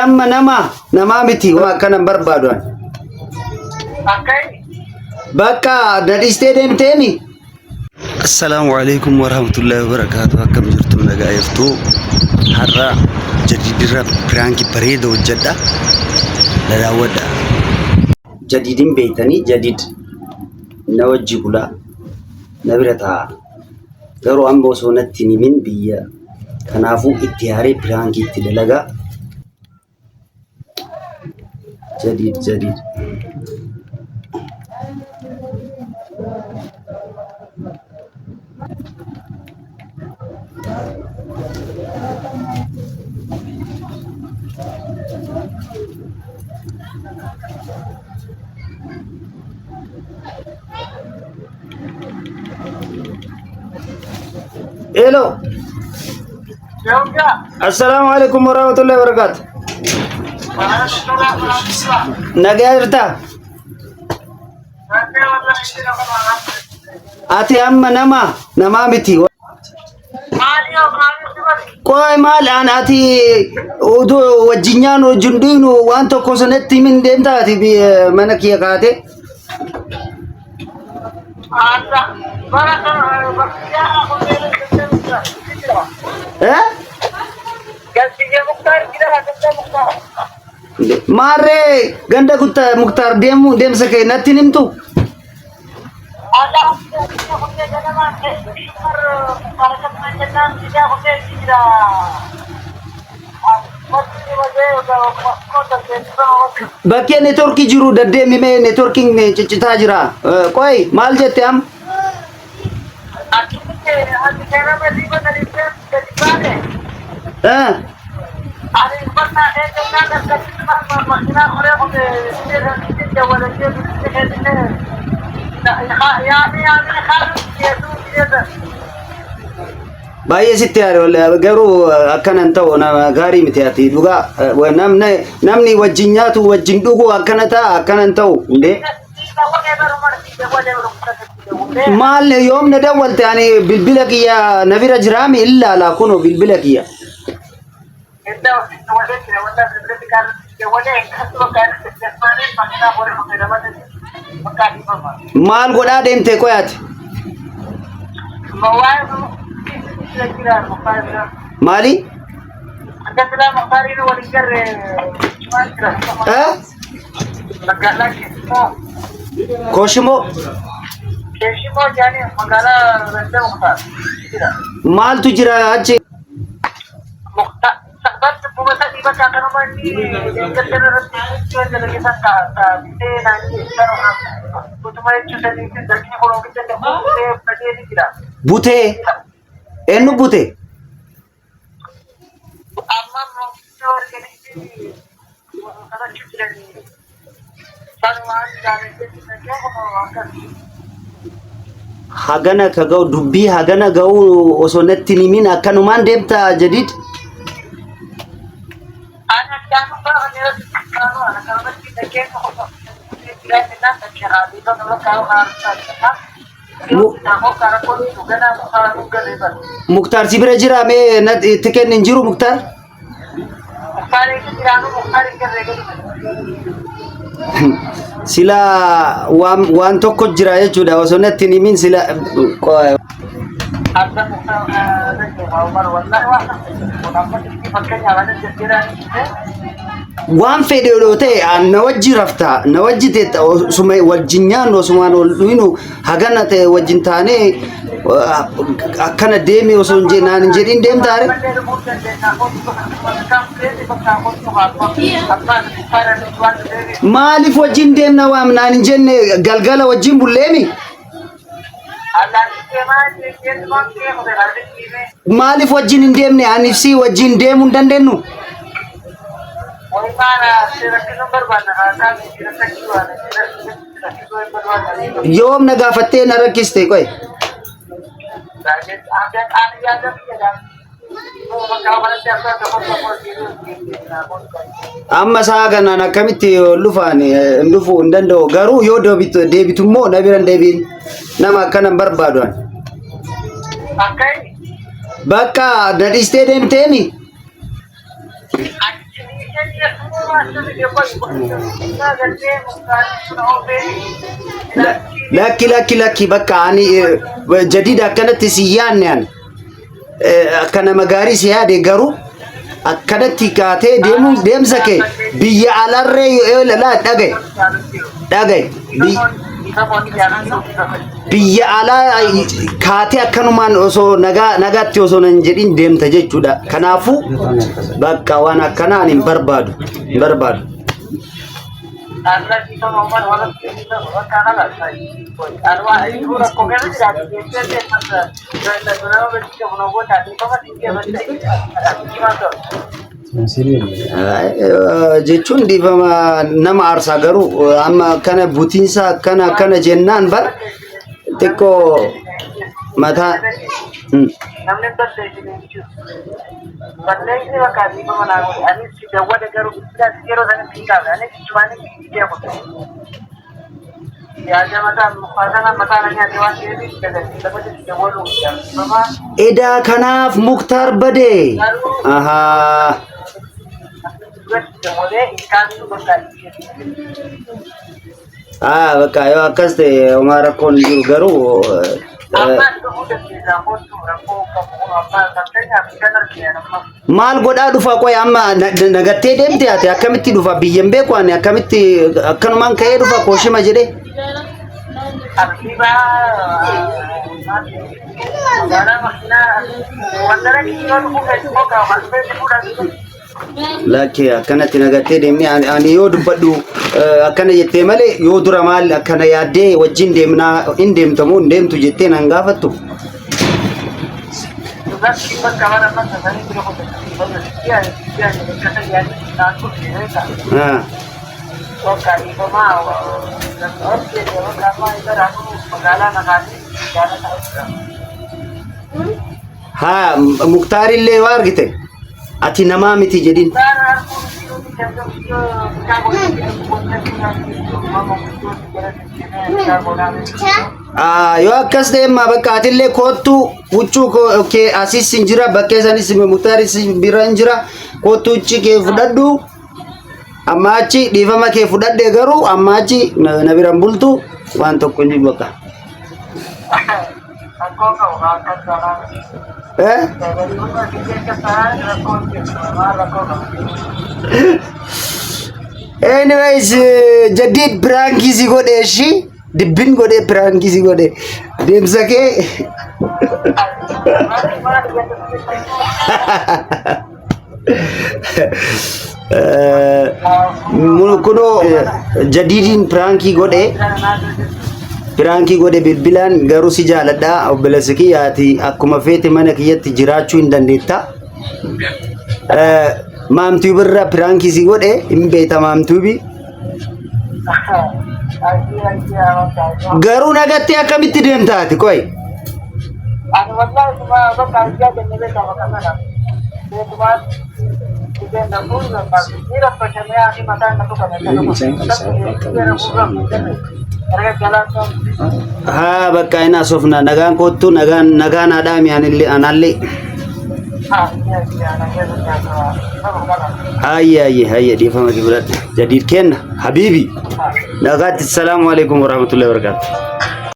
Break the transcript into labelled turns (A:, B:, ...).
A: amma nama namaa miti waan akkana hin barbaadu ani.
B: Akkami?
A: Bakka na dhiistee deemteemi. Assalaamu alaikum warahmatullahi wabarakaatu. Akkam jirtu nagaa jirtu. Har'a jadiidirra piraankii bareeda hojjedha. Na daawwadha. Jadiidin beektanii jadiid na wajji bulaa na bira taa'a. Garuu amma osoo natti hin himin biyya kanaafuu itti haaree piraankii itti dalagaa. Jadiid jadiid. Hello. Assalaamu alaikum warahmatullahi wabarakatuh. Nagaa jirtaa? Ati amma nama namaa miti. Qoy maal an ati oduu wajjin nyaannu wajjin dhugnu waan tokko sanatti himin deemta ati mana kiyya kaate. Eh? Maarree ganda gutta muktaar deemu deemsa kee natti hin himtu? Bakkee neetworkii jiru daddeemi mee neetworkiin ciccitaa jira. Qoy maal jette am? Eh? Baay'ee sitti aare wallahi garuu akkana hin ta'u nama gaarii miti ati dhugaa namni namni wajjin nyaatu wajjin dhugu akkana ta'a akkana hin ta'u indee. Maal yoom na dawwalte ani bilbila kiyya na bira jiraami illaala kunoo bilbila kiyya. Maal godhaa deemte qoyaati? Maali? Eh? Kooshimoo maaltu jira achi? Butee eenyu bute? Hagana ka ga'u dubbii hagana ga'u osoo natti hin himin akkanumaan deemta jadiid. Muktaar si bira jira mee natti itti kenni hin jiru Muktaar? Sila waan waan tokko jira jechuudha osoo natti hin himin sila waan fedhe yoo ta'e an na wajji rafta na wajji teetta osuma wajjin nyaannu osumaan ol dhuynu hagana ta'e wajjin taanee akkana deemi osoo hin naan hin jedhin deemtaare. Maaliif wajjin deemna waam naan hin jenne galgala wajjin bulleemi? Maaliif wajjin hin deemne aniif si wajjin deemuu hin dandeenyu? Yoom na gaafattee na rakkiste qoy. Amma sa'a kanaan akkamitti ol dhufaan hin dhufuu hin danda'u. Garuu yoo deebitu deebitu immoo na bira hin deebiin. Nama akkana hin barbaadu ani. Bakka na dhiistee deemteemi. Lakki lakki lakki bakka ani jadiid akkanatti si yaadne ani. Akka nama gaarii si yaade garuu akkanatti kaatee deemuu deemsa kee biyya alarree yoo laa dhagaye dhagaye biyya alaa kaatee akkanumaan osoo nagaa nagaatti osoo nan jedhin deemta jechuudha. Kanaafuu bakka waan akkanaa ani hin barbaadu hin barbaadu. Jechuun dhiifama nama aarsaa garuu amma akkana butiinsa akkana akkana jennaan bar xiqqoo mataa.
B: Namni balleessine hin jiru. Balleessine bakka dhiifama naa godhe. Anis si dawwale garuu bilbilaas yeroo sanatti hin kaafne. Anis ichumaan hin godhe. Yaada mataa faasana mataa na nyaate waan ta'eef lafa si dawwaluu dhiifama.
A: Edaa kanaaf Muktaar bade. Ahaa.
B: Duratti dawwalee hin kaasnu bakka
A: Ah, bakka yoo akkas ta'e homaa rakkoon hin jiru garuu
B: Ammaan dhufuu dandeessaa kottu rakkoo qabu kun ammaa fakkeenyaaf kan arginu amma.
A: Maal godhaa dhufa qoy amma nagattee deemte ati akkamitti dhufa biyyan beeku ani akkamitti akkanumaan ka'ee dhufa kooshima jedhee.
B: Tartiiba magaalaa makiinaa wandara kiyyoo dhufuu feesbuuk feesbuuk.
A: Lakki akkanatti nagattee deemnee ani yoo dubbadhu akkana jettee malee yoo dura maal akkana yaaddee wajjin deemnaa hin deemtamoo hin deemtu jettee nan gaafattu. Ah. Haa Muktaarillee yoo argite ati namaa miti jedhin. Yoo akkas ta'e immaa bakka atillee koottuu huccuu kee asis hin jira bakkee sanis Muktaaris bira hin jira koottuu huccii kee fudhadhu. Amma achi dhiifama kee fudhadhe garuu amma achi na bira hin bultu waan tokko hin jiru bakka. Eh? Anyways, jaddiid piraankii si godhe ishii dibbin godhe piraankii si godhe deemsa kee kunoo jadiidiin piraankii godhe piraankii godhe bilbilaan garuu si jaaladha obboleessi kiyya ati akkuma feete mana kiyyatti jiraachuu hin dandeetta. Maamtuubi irra piraankii si godhe hin beekta maamtuubi. Garuu nagattee akkamitti deemta ati qoy?
B: Ani wallahi kuma bakka argaa jennee beekaa bakka sana. Beekumaan dhibeen na fuudhu ni raffashamee hafi mataan na tuqame.
A: Haa bakka hin haasofna nagaan koottu nagaan nagaan haadhaa mi anillee anallee. Hayye hayye hayye dhiifama si fudhadhe. Jadiid kenna habiibi. Nagaatti salaamu alaikum warahmatullahi wabarakatuh.